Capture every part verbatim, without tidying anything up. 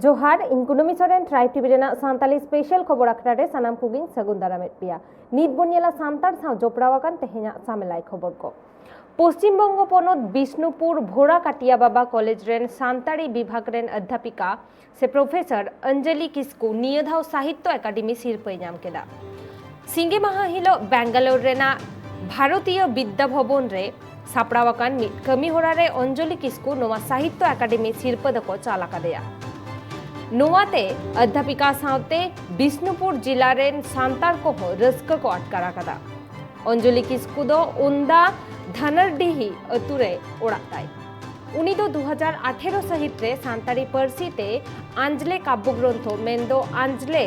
ᱡᱚᱦᱟᱨ, ᱤᱧ ᱠᱩᱱᱟᱹᱢᱤ ᱥᱚᱨᱮᱱ, ᱴᱨᱟᱭᱤᱵᱽ ᱴᱤᱵᱷᱤ ᱨᱮᱱᱟᱜ ᱥᱟᱱᱛᱟᱞᱤ ᱥᱯᱮᱥᱟᱞ ᱠᱷᱚᱵᱚᱨ ᱟᱠᱷᱲᱟ ᱨᱮ ᱥᱟᱱᱟᱢ ᱠᱚᱜᱮᱧ ᱥᱟᱹᱜᱩᱱ ᱫᱟᱨᱟᱢᱮᱫ ᱯᱮᱭᱟ᱾ ᱱᱤᱛ ᱵᱚᱱ ᱧᱮᱞᱟ ᱥᱟᱱᱛᱟᱲ ᱥᱟᱶ ᱡᱚᱯᱲᱟᱣ ᱟᱠᱟᱱ ᱛᱮᱦᱮᱧᱟᱜ ᱥᱟᱢᱮᱞᱟᱭ ᱠᱷᱚᱵᱚᱨ ᱠᱚ᱾ ᱯᱚᱥᱪᱤᱢ ᱵᱚᱝᱜᱚ ᱯᱚᱱᱚᱛ ᱵᱤᱥᱱᱩᱯᱩᱨ ᱵᱷᱳᱨᱟ ᱠᱟᱴᱤᱭᱟ ᱵᱟᱵᱟ ᱠᱚᱞᱮᱡᱽ ᱨᱮᱱ ᱥᱟᱱᱛᱟᱲᱤ ᱵᱤᱵᱷᱟᱜᱽ ᱨᱮᱱ ᱚᱫᱽᱫᱷᱟᱯᱤᱠᱟ ᱥᱮ ᱯᱨᱚᱯᱷᱮᱥᱚᱨ ᱚᱧᱡᱚᱞᱤ ᱠᱤᱥᱠᱩ ᱱᱤᱭᱟᱹ ᱫᱷᱟᱣ ᱥᱟᱦᱤᱛᱛᱚ ᱮᱠᱟᱰᱮᱢᱤ ᱥᱤᱨᱯᱟᱹᱭ ᱧᱟᱢ ᱠᱮᱫᱟ᱾ ᱥᱤᱸᱜᱮ ᱢᱟᱦᱟ ᱦᱤᱞᱚᱜ ᱵᱮᱝᱜᱟᱞᱳᱨ ᱨᱮᱱᱟᱜ ᱵᱷᱟᱨᱚᱛᱤᱭᱚ ᱵᱤᱫᱽᱫᱟ ᱵᱷᱚᱵᱚᱱ ᱨᱮ ᱥᱟᱯᱲᱟᱣ ᱟᱠᱟᱱ ᱢᱤᱫ ᱠᱟᱹᱢᱤ ᱦᱚᱨᱟ ᱨᱮ ᱚᱧᱡᱚᱞᱤ ᱠᱤᱥᱠᱩ ᱱᱚᱣᱟ ᱥᱟᱦᱤᱛᱛᱚ ᱮᱠᱟᱰᱮᱢᱤ ᱥᱤᱨᱯᱟᱹ ᱫᱚᱠᱚ ᱪᱟᱞ ᱟᱠᱟᱫᱮᱭᱟ᱾ ᱱᱚᱣᱟᱛᱮ ᱚᱫᱽᱫᱷᱟᱯᱤᱠᱟ ᱥᱟᱶᱛᱮ ᱵᱤᱥᱱᱩᱯᱩᱨ ᱡᱤᱞᱟ ᱨᱮᱱ ᱥᱟᱱᱛᱟᱲ ᱠᱚᱦᱚᱸ ᱨᱟᱹᱥᱠᱟᱹ ᱠᱚ ᱟᱴᱠᱟᱨ ᱟᱠᱟᱫᱟ᱾ ᱚᱧᱡᱚᱞᱤ ᱠᱤᱥᱠᱩ ᱫᱚ ᱩᱱᱫᱟ ᱫᱷᱟᱱᱟᱨᱰᱤᱦᱤ ᱟᱹᱛᱩ ᱨᱮ ᱚᱲᱟᱜ ᱛᱟᱭ᱾ ᱩᱱᱤ ᱫᱚ ᱫᱩ ᱦᱟᱡᱟᱨ ᱟᱴᱷᱮᱨᱚ ᱥᱟᱹᱦᱤᱛ ᱨᱮ ᱥᱟᱱᱛᱟᱲᱤ ᱯᱟᱹᱨᱥᱤ ᱛᱮ ᱟᱸᱡᱽᱞᱮ ᱠᱟᱵᱽᱵᱚ ᱜᱨᱚᱱᱛᱷᱚ ᱢᱮᱱᱫᱚ ᱟᱸᱡᱽᱞᱮ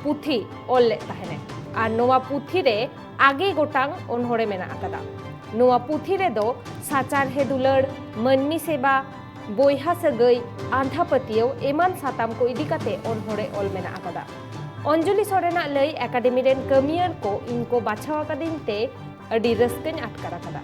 ᱯᱩᱛᱷᱤ ᱚᱞ ᱞᱮᱫ ᱛᱟᱦᱮᱱᱮ᱾ ᱟᱨ ᱱᱚᱣᱟ ᱯᱩᱛᱷᱤ ᱨᱮ ᱟᱜᱮ ᱜᱚᱴᱟᱝ ᱚᱱᱚᱬᱦᱮ ᱢᱮᱱᱟᱜ ᱟᱠᱟᱫᱟ᱾ ᱱᱚᱣᱟ ᱯᱩᱛᱷᱤ ᱨᱮᱫᱚ ᱥᱟᱪᱟᱨᱦᱮ ᱫᱩᱞᱟᱹᱲ, ᱢᱟᱹᱱᱢᱤ ᱥᱮᱵᱟ, ᱵᱚᱭᱦᱟ ᱥᱟᱹᱜᱟᱹᱭ, ᱟᱸᱫᱷᱟ ᱯᱟᱹᱛᱭᱟᱹᱣ ᱮᱢᱟᱱ ᱥᱟᱛᱟᱢ ᱠᱚ ᱤᱫᱤ ᱠᱟᱛᱮ ᱚᱱᱚᱬᱦᱮ ᱚᱞ ᱢᱮᱱᱟᱜ ᱟᱠᱟᱫᱟ᱾ ᱚᱧᱡᱚᱞᱤ ᱥᱚᱨᱮᱱᱟᱜ ᱞᱟᱹᱭ, ᱮᱠᱟᱰᱮᱢᱤ ᱨᱮᱱ ᱠᱟᱹᱢᱤᱭᱟᱹᱨ ᱠᱚ ᱤᱧ ᱠᱚ ᱵᱟᱪᱷᱟᱣ ᱟᱠᱟᱫᱤᱧ ᱛᱮ ᱟᱹᱰᱤ ᱨᱟᱹᱥᱠᱟᱹᱧ ᱟᱴᱠᱟᱨ ᱟᱠᱟᱫᱟ᱾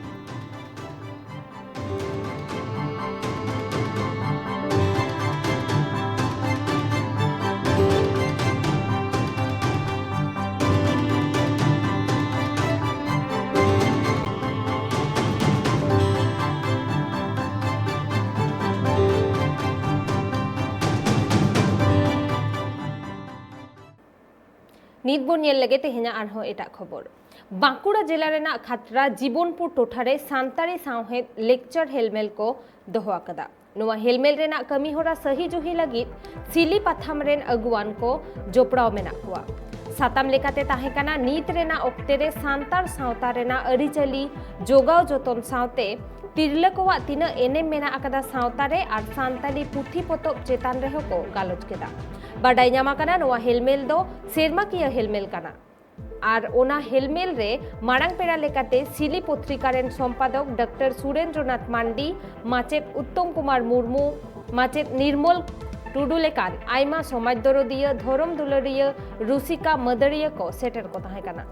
ᱱᱤᱛ ᱵᱚᱱ ᱧᱮᱞ ᱞᱮᱜᱮ ᱛᱮᱦᱮᱧᱟᱜ ᱟᱨᱦᱚᱸ ᱮᱴᱟᱜ ᱠᱷᱚᱵᱚᱨ᱾ ᱵᱟᱸᱠᱩᱲᱟ ᱡᱮᱞᱟ ᱨᱮᱱᱟᱜ ᱠᱷᱟᱛᱲᱟ ᱡᱤᱵᱚᱱᱯᱩᱨ ᱴᱚᱴᱷᱟ ᱨᱮ ᱥᱟᱱᱛᱟᱲᱤ ᱥᱟᱶᱦᱮᱫ ᱞᱮᱠᱪᱟᱨ ᱦᱮᱞᱢᱮᱞ ᱠᱚ ᱫᱚᱦᱚ ᱟᱠᱟᱫᱟ᱾ ᱱᱚᱣᱟ ᱦᱮᱞᱢᱮᱞ ᱨᱮᱱᱟᱜ ᱠᱟᱹᱢᱤ ᱦᱚᱨᱟ ᱥᱟᱹᱦᱤ ᱡᱩᱦᱤ ᱞᱟᱹᱜᱤᱫ ᱥᱤᱞᱤ ᱯᱟᱛᱷᱟᱢ ᱨᱮᱱ ᱟᱹᱜᱩᱣᱟᱱ ᱠᱚ ᱡᱚᱯᱲᱟᱣ ᱢᱮᱱᱟᱜ ᱠᱚᱣᱟ᱾ ᱥᱟᱛᱟᱢ ᱞᱮᱠᱟᱛᱮ ᱛᱟᱦᱮᱸ ᱠᱟᱱᱟ ᱱᱤᱛ ᱨᱮᱱᱟᱜ ᱚᱠᱛᱮ ᱨᱮ ᱥᱟᱱᱛᱟᱲ ᱥᱟᱶᱛᱟ ᱨᱮᱱᱟᱜ ᱟᱹᱨᱤᱪᱟᱹᱞᱤ ᱡᱚᱜᱟᱣ ᱡᱚᱛᱚᱱ ᱥᱟᱶᱛᱮ ᱛᱤᱨᱞᱟᱹ ᱠᱚᱣᱟᱜ ᱛᱤᱱᱟᱹᱜ ᱮᱱᱮᱢ ᱢᱮᱱᱟᱜ ᱟᱠᱟᱫᱟ ᱥᱟᱶᱛᱟ ᱨᱮ ᱟᱨ ᱥᱟᱱᱛᱟᱲᱤ ᱯᱩᱛᱷᱤ ᱯᱚᱛᱚᱵ ᱪᱮᱛᱟᱱ ᱨᱮᱦᱚᱸ ᱠᱚ ᱜᱟᱞᱚᱪ ᱠᱮᱫᱟ᱾ ᱵᱟᱰᱟᱭ ᱧᱟᱢ ᱟᱠᱟᱱᱟ, ᱱᱚᱣᱟ ᱦᱮᱞᱢᱮᱞ ᱫᱚ ᱥᱮᱨᱢᱟᱠᱤᱭᱟᱹ ᱦᱮᱞᱢᱮᱞ ᱠᱟᱱᱟ᱾ ᱟᱨ ᱚᱱᱟ ᱦᱮᱞᱢᱮᱞ ᱨᱮ ᱢᱟᱲᱟᱝ ᱯᱮᱲᱟ ᱞᱮᱠᱟᱛᱮ ᱥᱤᱞᱤ ᱯᱚᱛᱨᱤᱠᱟ ᱨᱮᱱ ᱥᱚᱢᱯᱟᱫᱚᱠ ᱰᱚᱠᱴᱚᱨ ᱥᱩᱨᱮᱱᱫᱨᱚᱱᱟᱛᱷ ᱢᱟᱱᱰᱤ, ᱢᱟᱪᱮᱫ ᱩᱛᱛᱚᱢ ᱠᱩᱢᱟᱨ ᱢᱩᱨᱢᱩ, ᱢᱟᱪᱮᱫ ᱱᱤᱨᱢᱚᱞ ᱴᱩᱰᱩ ᱞᱮᱠᱟᱱ ᱟᱭᱢᱟ ᱥᱚᱢᱟᱡᱽ ᱫᱚᱨᱚᱫᱤᱭᱟᱹ, ᱫᱷᱚᱨᱚᱢ ᱫᱩᱞᱟᱹᱲᱤᱭᱟᱹ, ᱨᱩᱥᱤᱠᱟ, ᱢᱟᱹᱫᱟᱹᱲᱤᱭᱟᱹ ᱠᱚ ᱥᱮᱴᱮᱨ ᱠᱚ ᱛᱟᱦᱮᱸ ᱠᱟᱱᱟ᱾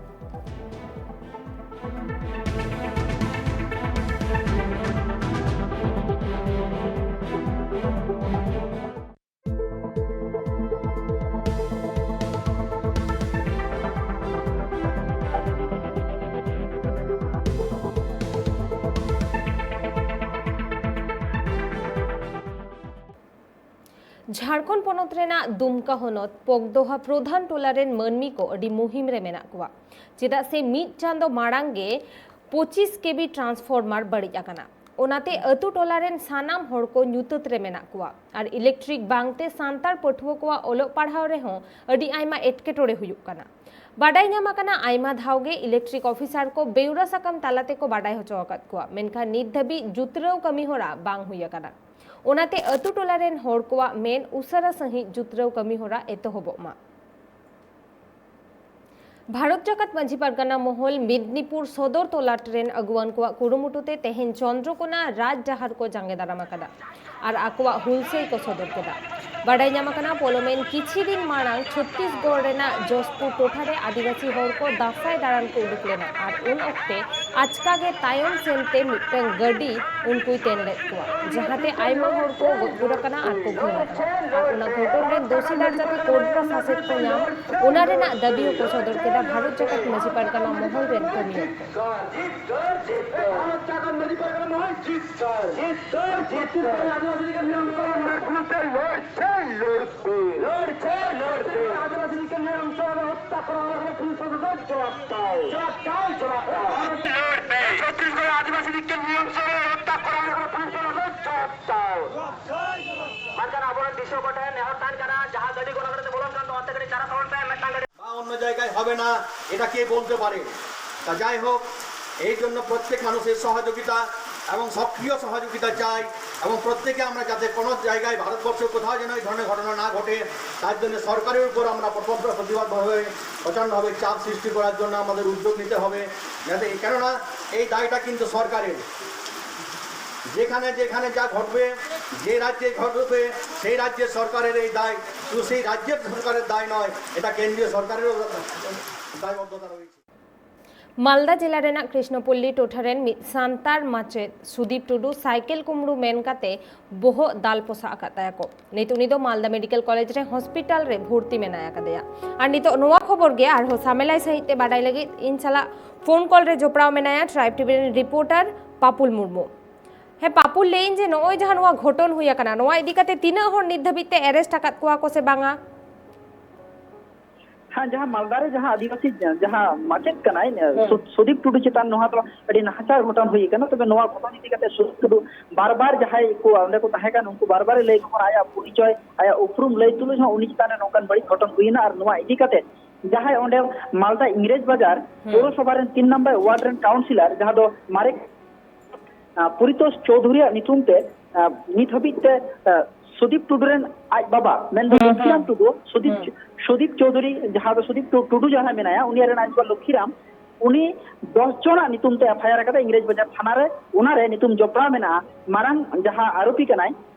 ᱡᱷᱟᱲᱠᱷᱚᱸᱰ ᱯᱚᱱᱚᱛ ᱨᱮᱱᱟᱜ ᱫᱩᱢᱠᱟ ᱦᱚᱱᱚᱛ ᱯᱚᱜᱫᱚᱦᱟ ᱯᱨᱚᱫᱷᱟᱱ ᱴᱚᱞᱟ ᱨᱮᱱ ᱢᱟᱹᱱᱢᱤ ᱠᱚ ᱟᱹᱰᱤ ᱢᱩᱦᱤᱢ ᱨᱮ ᱢᱮᱱᱟᱜ ᱠᱚᱣᱟ᱾ ᱪᱮᱫᱟᱜ ᱥᱮ ᱢᱤᱫ ᱪᱟᱸᱫᱚ ᱢᱟᱲᱟᱝ ᱜᱮ ᱯᱚᱸᱪᱤᱥ ᱠᱮᱵᱷᱤ ᱴᱨᱟᱱᱥᱯᱷᱚᱨᱢᱟᱨ ᱵᱟᱹᱲᱤᱡ ᱟᱠᱟᱱᱟ᱾ ᱚᱱᱟᱛᱮ ᱟᱹᱛᱩ ᱴᱚᱞᱟ ᱨᱮᱱ ᱥᱟᱱᱟᱢ ᱦᱚᱲ ᱠᱚ ᱧᱩᱛᱟᱹᱛ ᱨᱮ ᱢᱮᱱᱟᱜ ᱠᱚᱣᱟ ᱟᱨ ᱤᱞᱮᱠᱴᱨᱤᱠ ᱵᱟᱝᱛᱮ ᱥᱟᱱᱛᱟᱲ ᱯᱟᱹᱴᱷᱩᱣᱟᱹ ᱠᱚᱣᱟᱜ ᱚᱞᱚᱜ ᱯᱟᱲᱦᱟᱣ ᱨᱮᱦᱚᱸ ᱟᱹᱰᱤ ᱟᱭᱢᱟ ᱮᱴᱠᱮᱴᱚᱬᱮ ᱦᱩᱭᱩᱜ ᱠᱟᱱᱟ᱾ ᱵᱟᱰᱟᱭ ᱧᱟᱢ ᱟᱠᱟᱱᱟ, ᱟᱭᱢᱟ ᱫᱷᱟᱣ ᱜᱮ ᱤᱞᱮᱠᱴᱨᱤᱠ ᱚᱯᱷᱤᱥᱟᱨ ᱠᱚ ᱵᱮᱣᱨᱟ ᱥᱟᱠᱟᱢ ᱛᱟᱞᱟ ᱛᱮᱠᱚ ᱵᱟᱰᱟᱭ ᱦᱚᱪᱚ ᱟᱠᱟᱫ ᱠᱚᱣᱟ, ᱢᱮᱱᱠᱷᱟᱱ ᱱᱤᱛ ᱫᱷᱟᱹᱵᱤᱡ ᱡᱩᱛᱨᱟᱹᱣ ᱠᱟᱹᱢᱤ ᱦᱚᱨᱟ ᱵᱟᱝ ᱦᱩᱭ ᱟᱠᱟᱱᱟ᱾ ᱚᱱᱟᱛᱮ ᱟᱹᱛᱩ ᱴᱚᱞᱟ ᱨᱮᱱ ᱦᱚᱲ ᱠᱚᱣᱟᱜ ᱢᱮᱱ ᱩᱥᱟᱹᱨᱟ ᱥᱟᱺᱦᱤᱡ ᱡᱩᱛᱨᱟᱹᱣ ᱠᱟᱹᱢᱤ ᱦᱚᱨᱟ ᱮᱛᱚᱦᱚᱵᱚᱜ ᱢᱟ᱾ ᱵᱷᱟᱨᱚᱛ ᱡᱟᱠᱟᱛ ᱢᱟᱹᱡᱷᱤ ᱯᱟᱨᱜᱟᱱᱟ ᱢᱚᱦᱚᱞ ᱢᱮᱫᱽᱱᱤᱯᱩᱨ ᱥᱚᱫᱚᱨ ᱛᱚᱞᱟᱴ ᱨᱮᱱ ᱟᱹᱜᱩᱣᱟᱹᱱ ᱠᱚᱣᱟᱜ ᱠᱩᱨᱩᱢᱩᱴᱩ ᱛᱮ ᱛᱮᱦᱮᱧ ᱪᱚᱱᱫᱨᱚᱠᱳᱱᱟ ᱨᱟᱡᱽ ᱰᱟᱦᱟᱨ ᱠᱚ ᱡᱟᱸᱜᱮ ᱫᱟᱨᱟᱢ ᱟᱠᱟᱫᱟ ᱟᱨ ᱟᱠᱚᱣᱟᱜ ᱦᱩᱞᱥᱟᱹᱭ ᱠᱚ ᱥᱚᱫᱚᱨ ᱠᱮᱫᱟ᱾ ᱵᱟᱰᱟᱭ ᱧᱟᱢ ᱟᱠᱟᱱᱟ, ᱯᱚᱞᱚᱢᱮᱱ ᱠᱤᱪᱷᱤ ᱫᱤᱱ ᱢᱟᱲᱟᱝ ᱪᱷᱚᱛᱛᱤᱥᱜᱚᱲ ᱨᱮᱱᱟᱜ ᱡᱚᱥᱯᱩᱨ ᱴᱚᱴᱷᱟ ᱨᱮ ᱟᱹᱫᱤᱵᱟᱹᱥᱤ ᱦᱚᱲ ᱠᱚ ᱫᱟᱸᱥᱟᱭ ᱫᱟᱬᱟᱱ ᱠᱚ ᱩᱰᱩᱠ ᱞᱮᱱᱟ ᱟᱨ ᱩᱱ ᱚᱠᱛᱮ ᱟᱪᱠᱟ ᱜᱮ ᱛᱟᱭᱚᱢ ᱥᱮᱱ ᱛᱮ ᱢᱤᱫᱴᱟᱝ ᱜᱟᱹᱰᱤ ᱩᱱᱠᱩᱭ ᱛᱮᱱ ᱞᱮᱫ ᱠᱚᱣᱟ, ᱡᱟᱦᱟᱸᱛᱮ ᱟᱭᱢᱟ ᱦᱚᱲ ᱠᱚ ᱜᱚᱡ ᱜᱩᱨ ᱟᱠᱟᱱᱟ ᱟᱨ ᱠᱚ ᱜᱷᱟᱹᱞ ᱟᱠᱟᱱᱟ᱾ ᱟᱨ ᱚᱱᱟ ᱜᱷᱚᱴᱚᱱ ᱨᱮᱱ ᱫᱳᱥᱤᱫᱟᱨ ᱡᱟᱛᱮ ᱠᱚᱴᱨᱟ ᱥᱟᱥᱮᱛ ᱠᱚ ᱧᱟᱢ, ᱚᱱᱟ ᱨᱮᱱᱟᱜ ᱫᱟᱹᱵᱤ ᱦᱚᱸᱠᱚ ᱥᱚᱫᱚᱨ ᱠᱮᱫᱟ ᱵᱷᱟᱨᱚᱛ ᱡᱟᱠᱟᱛ ᱢᱟᱹᱡᱷᱤ ᱯᱟᱨᱜᱟᱱᱟ ᱢᱚᱦᱚᱞ ᱨᱮᱱ ᱠᱟᱹᱢᱤᱭᱟᱹ ᱠᱚ᱾ ᱢᱮᱱᱠᱷᱟᱱ ᱟᱵᱚᱨᱮᱱ ᱫᱤᱥᱚᱢ ᱠᱚᱴᱷᱮᱱ ᱱᱮᱦᱚᱨ ᱛᱟᱦᱮᱱ ᱠᱟᱱᱟ, ᱡᱟᱦᱟᱸ ᱜᱟᱹᱰᱤ ᱠᱚ ᱚᱱᱟ ᱠᱚᱨᱮ ᱵᱚᱞᱚᱱ ᱠᱟᱱ ᱫᱚ, ᱚᱱᱛᱮ ᱠᱟᱹᱴᱤᱡ ᱪᱟᱞᱟᱜ ᱛᱟᱵᱚᱱ ᱯᱮ, ᱢᱤᱫᱴᱟᱝ ᱜᱟᱹᱰᱤ ᱵᱟ, ᱚᱱᱱᱚ ᱡᱟᱭᱜᱟᱭ ᱦᱚᱵᱮ ᱱᱟ, ᱮᱴᱟ ᱠᱮ ᱵᱚᱞᱛᱮ ᱯᱟᱨᱮ। তা যাই হোক, এই জন্য প্রত্যেক মানুষের সহযোগিতা এবং সক্রিয় সহযোগিতা চাই এবং প্রত্যেকে আমরা যাতে কোনো জায়গায় ভারতবর্ষের কোথাও যেন এই ধরনের ঘটনা না ঘটে, তার জন্য সরকারের উপর আমরা প্রচণ্ড প্রতিবাদভাবে, প্রচণ্ডভাবে চাপ সৃষ্টি করার জন্য আমাদের উদ্যোগ নিতে হবে, যাতে, কেননা এই দায়টা কিন্তু সরকারের। যেখানে যেখানে যা ঘটবে, যে রাজ্যে ঘটবে, সেই রাজ্যের সরকারের এই দায়। শুধু সেই রাজ্যের সরকারের দায় নয়, এটা কেন্দ্রীয় সরকারেরও দায়বদ্ধতা রয়েছে। ᱢᱟᱞᱫᱟ ᱡᱮᱞᱟ ᱨᱮᱱᱟᱜ ᱠᱨᱤᱥᱱᱚᱯᱚᱞᱞᱤ ᱴᱚᱴᱷᱟ ᱨᱮᱱ ᱢᱤᱫ ᱥᱟᱱᱛᱟᱲ ᱢᱟᱪᱮᱫ ᱥᱩᱫᱤᱯ ᱴᱩᱰᱩ ᱥᱟᱭᱠᱮᱞ ᱠᱩᱢᱵᱽᱲᱩ ᱢᱮᱱ ᱠᱟᱛᱮ ᱵᱚᱦᱚᱜ ᱫᱟᱞ ᱯᱚᱥᱟᱜ ᱟᱠᱟᱫ ᱛᱟᱭᱟ ᱠᱚ᱾ ᱱᱤᱛ ᱩᱱᱤ ᱫᱚ ᱢᱟᱞᱫᱟ ᱢᱮᱰᱤᱠᱮᱞ ᱠᱚᱞᱮᱡᱽ ᱨᱮ ᱦᱚᱥᱯᱤᱴᱟᱞ ᱨᱮ ᱵᱷᱚᱨᱛᱤ ᱢᱮᱱᱟᱭ ᱟᱠᱟᱫᱮᱭᱟ᱾ ᱟᱨ ᱱᱤᱛᱚᱜ ᱱᱚᱣᱟ ᱠᱷᱚᱵᱚᱨ ᱜᱮ ᱟᱨᱦᱚᱸ ᱥᱟᱢᱮᱞᱟᱭ ᱥᱟᱺᱦᱤᱡ ᱛᱮ ᱵᱟᱰᱟᱭ ᱞᱟᱹᱜᱤᱫ ᱤᱧ ᱥᱟᱞᱟᱜ ᱯᱷᱳᱱ ᱠᱚᱞ ᱨᱮ ᱡᱚᱯᱲᱟᱣ ᱢᱮᱱᱟᱭᱟ ᱴᱨᱟᱭᱤᱵᱽ ᱴᱤᱵᱷᱤ ᱨᱮᱱ ᱨᱤᱯᱳᱨᱴᱟᱨ ᱯᱟᱯᱩᱞ ᱢᱩᱨᱢᱩ᱾ ᱦᱮᱸ ᱯᱟᱯᱩ, ᱞᱟᱹᱭᱟᱹᱧ ᱡᱮ ᱱᱚᱜᱼᱚᱭ ᱡᱟᱦᱟᱸ ᱱᱚᱣᱟ ᱜᱷᱚᱴᱚᱱ ᱦᱩᱭ ᱟᱠᱟᱱᱟ, ᱱᱚᱣᱟ ᱤᱫᱤ ᱠᱟᱛᱮ ᱛᱤᱱᱟᱹᱜ ᱦᱚᱲ ᱱᱤᱛ ᱫᱷᱟᱹᱵᱤᱡ ᱛᱮ ᱮᱨᱮᱥᱴ ᱟᱠᱟᱫ ᱠᱚᱣᱟ ᱠᱚ ᱥᱮ ᱵᱟᱝᱟ? ᱦᱮᱸ, ᱡᱟᱦᱟᱸ ᱢᱟᱞᱫᱟ ᱨᱮ ᱡᱟᱦᱟᱸ ᱟᱹᱫᱤᱵᱟᱹᱥᱤ ᱡᱟᱦᱟᱸ ᱢᱟᱪᱮᱫ ᱠᱟᱱᱟᱭ, ᱥᱩ- ᱥᱩᱫᱤᱯ ᱴᱩᱰᱩ ᱪᱮᱛᱟᱱ ᱱᱚᱣᱟ ᱫᱚ ᱟᱹᱰᱤ ᱱᱟᱦᱟᱪᱟᱨ ᱜᱷᱚᱴᱚᱱ ᱦᱩᱭ ᱟᱠᱟᱱᱟ᱾ ᱛᱚᱵᱮ ᱱᱚᱣᱟ ᱜᱷᱚᱴᱚᱱ ᱤᱫᱤ ᱠᱟᱛᱮ ᱥᱩᱫᱤᱯ ᱴᱩᱰᱩ ᱵᱟᱨ ᱵᱟᱨ ᱡᱟᱦᱟᱸᱭ ᱠᱚ ᱚᱸᱰᱮ ᱠᱚ ᱛᱟᱦᱮᱸ ᱠᱟᱱ, ᱩᱱᱠᱩ ᱵᱟᱨ ᱵᱟᱨ ᱮ ᱞᱟᱹᱭ ᱟᱠᱚ ᱠᱟᱱᱟ, ᱟᱭᱟᱜ ᱯᱚᱨᱤᱪᱚᱭ, ᱟᱭᱟᱜ ᱩᱯᱨᱩᱢ ᱞᱟᱹᱭ ᱛᱩᱞᱩᱡ ᱦᱚᱸ ᱩᱱᱤ ᱪᱮᱛᱟᱱ ᱨᱮ ᱱᱚᱝᱠᱟᱱ ᱵᱟᱹᱲᱤᱡ ᱜᱷᱚᱴᱚᱱ ᱦᱩᱭᱮᱱᱟ᱾ ᱟᱨ ᱱᱚᱣᱟ ᱤᱫᱤ ᱠᱟᱛᱮ ᱡᱟᱦᱟᱸᱭ ᱚᱸᱰᱮ ᱢᱟᱞᱫᱟ ᱤᱝᱨᱮᱡᱽ ᱵᱟᱡᱟᱨ ᱯᱳᱣᱨᱚᱥᱚᱵᱷᱟ ᱨᱮᱱ ᱛᱤᱱ ᱱᱟᱢᱵᱟᱨ ᱣᱟᱨᱰ ᱨᱮᱱ ᱠᱟᱣᱩᱱᱥᱤᱞᱟᱨ, ᱡᱟᱦᱟᱸ ᱫᱚ ᱢᱟᱨᱮ ᱟᱸ, ᱯᱚᱨᱤᱛᱳᱥ ᱪᱳᱣᱫᱷᱩᱨᱤᱭᱟᱜ ᱧᱩᱛᱩᱢ ᱛᱮ, ᱟᱸ, ᱱᱤᱛ ᱦᱟᱹᱵᱤᱡ ᱛᱮ, ᱟᱸ, ᱥᱩᱫᱤᱯ ᱴᱩᱰᱩ ᱨᱮᱱ ᱟᱡ ᱵᱟᱵᱟ ᱢᱮᱱᱫᱚ ᱦᱩᱸ, ᱞᱚᱠᱠᱷᱤᱨᱟᱢ ᱦᱩᱸ, ᱴᱩᱰᱩ, ᱥᱩᱫᱤᱯ ᱦᱩᱸ᱾ ᱥᱩᱫᱤᱯ ᱪᱳᱣᱫᱷᱩᱨᱤ, ᱡᱟᱦᱟᱸ ᱫᱚ ᱥᱩᱫᱤᱯ ᱴᱩ- ᱴᱩᱰᱩ ᱡᱟᱦᱟᱸᱭ ᱢᱮᱱᱟᱭᱟ, ᱩᱱᱤ ᱨᱮᱱ ᱟᱡ ᱵᱟᱵᱟ ᱞᱚᱠᱠᱷᱤᱨᱟᱢ, ᱩᱱᱤ ᱫᱚᱥ ᱡᱚᱱᱟᱜ ᱧᱩᱛᱩᱢ ᱛᱮ ᱮᱯᱷ ᱟᱭ ᱟᱨ ᱟᱠᱟᱫᱟ ᱤᱝᱨᱮᱡᱽ ᱵᱟᱡᱟᱨ ᱛᱷᱟᱱᱟ ᱨᱮ᱾ ᱚᱱᱟᱨᱮ ᱧᱩᱛᱩᱢ ᱡᱚᱯᱲᱟᱣ ᱢᱮᱱᱟᱜᱼᱟ ᱢᱟᱨᱟᱝ ᱡᱟᱦᱟᱸ ᱟᱨᱳᱯᱤ ᱠᱟᱱᱟᱭ,